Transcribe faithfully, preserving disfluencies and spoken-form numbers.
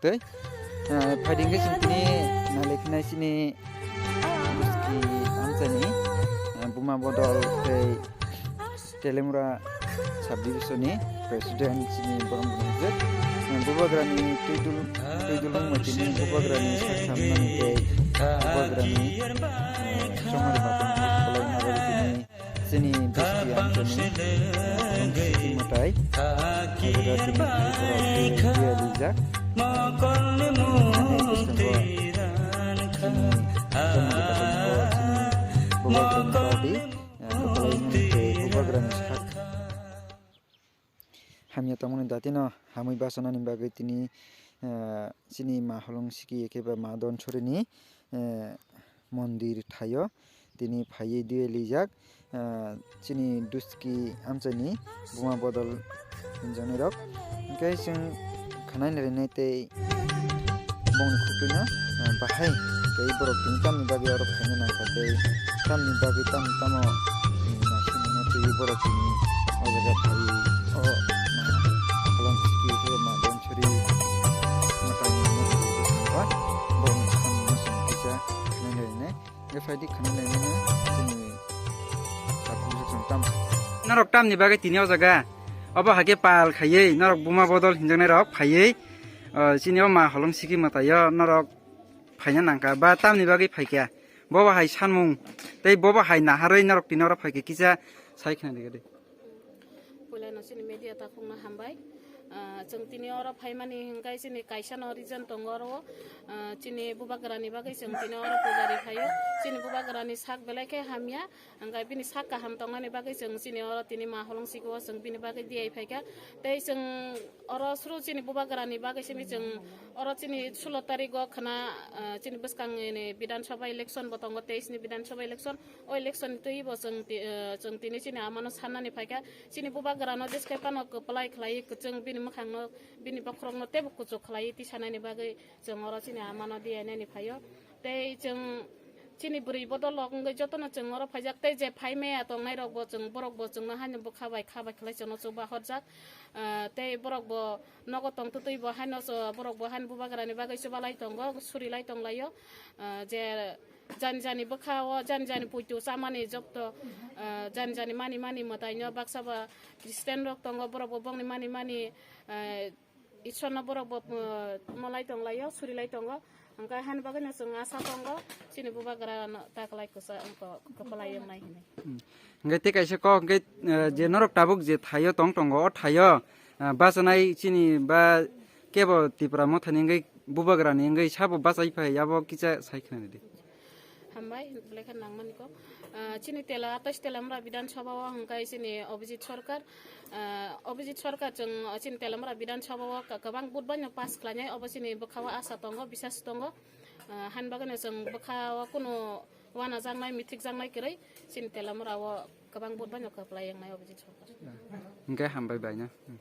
Tei, eh, phaidi hwnkhe chwng tini nailikhinai chini Buski amchaini, eh, Buma Bodol tei Telemura subdivision ni president chini borok wngjak. Eh, Bubagrani Tuidul, Tuidul wngma tini Bubagrani sakhamnani tei Bubagrani, eh, chongmani bapang tini Chini Buski amchaini, eh, Buski mwtai. Abo da tini borok twi rijak. Ani bwskango chini Bubagrani party, eh, Bubagrani sak. Hamya tongmani datino hamwi bachanani bagwi tini, eh, chini ma Holong Siki khe ba ma Donsorini, eh, mondir thaio tini phaiwi dui lijak, eh, chini Duski amchaini Buma Bodol hinjaknairok. Hwnkhe chwng khwnai narinai tei bongni khukui no, ah, bahai tei borok tini tamni bagwi oro phaina nangkha tei tamni bagwi tamo tamo, mm, naisingno twiwi borok tini o jaga phaiwi o, ah, Holong Siki o ma Donchori mwtai ni nokni bwskango borokni samungno chwng kisa khnai narinai. Hwnkhe phaidi khnai nainai chini takhuk bwswk chwng tam. Norok tamni bagwi tini o jaga obo hai khe pal khaiwi norok Buma Bodol hinjaknairok phaiwi, ah, chini o ma Holong Siki mwtaio norok phaina nangkha ba tamni bagwi phaikha? Bobo hai sanmung tei bobo hai naharwi norok tini oro phaikha kisa sai khna digadi. Puila no chini media takhukno hambai. Ah, chwng tini oro phaimani hwnkhe chini kaisa no reason tongo oro. Ah, chini Bubagrani bagwi chwng tini oro pujari phaio. Chini Bubagrani sak belai khe hamya. Hwnkhe bini sak kaham tongnani bagwi chwng chini oro tini ma Holong Siki o chwng bini bagwi diyai phaikha. Tei chwng oro suru chini Bubagrani bagwi simi chwng oro chini sulo tarik o khna, ah, chini bwskang ni Bidhan Sabha election bo tongo, teis ni Bidhan Sabha election. O election ni twi bo chwng ti-, ah, chwng tini chini amano sannani phaikha. Chini Bubagrano jeske phano kwplai khlaiwi kwchwng bini mwkhangno, bini bokhorokno teibo kuchuk khlaiwi tisanani bagwi chwng oro chini amano diyainani phaio. Tei chwng chini bwrwi bodol rok wngwi jotono chwng oro phaijak, tei je phai maya tongnairokbo chwng, borokbo chwngno haino bwkha bai kha bai khlai chwngno chuba horjak. Ah, tei borokbo nogo tongtwtwi bo haino cho-, borokbo haino Bubagrani bagwi chubalai tongo, surilai tonglaio. Ah, je jani jani bwkha o jani jani puitu chamani jokto, ah, jani jani mani mani mwtaino baksa ba Christian rok tongo, borokbo bongni mani mani, ah, Ishwarno borok bo, uh, malai tonglaio, surilai tongo. Hwnkhe hani bagwino chwng asa tongo, chini Bubagrano taklai kwsa wngkha, kwpalai wngnai hinwi. Hmm. Hwnkhe tei kaisa kok, hwnkhe, uh, je norok tabuk je thaio tong tongo, o thaio, uh, bachanai chini ba kebo Tipra Mothani wngwi Bubagrani wngwi sabo bachai phai, abo kisa sai khna di. Hambai, belai khe nangmani kok. Ah, chini tela, atais Telamra Bidhan Sabha o hwnkhe chini Abhijit Sarkar. Ah, Abhijit Sarkar chwng, ah, chini Telamra Bidhan Sabha o ka-, kwbang vote bai no pass khlainai, obo chini bwkha o asa tongo, bisas tongo. Ah, han bagwino chwng bwkha o kunu uanajaknai, mithikjaknai kwrwi chini Telamra o kwbang vote bai no kwplai wngnai Abhijit Sarkar. Hwnkhe hambai bai no. Hmm.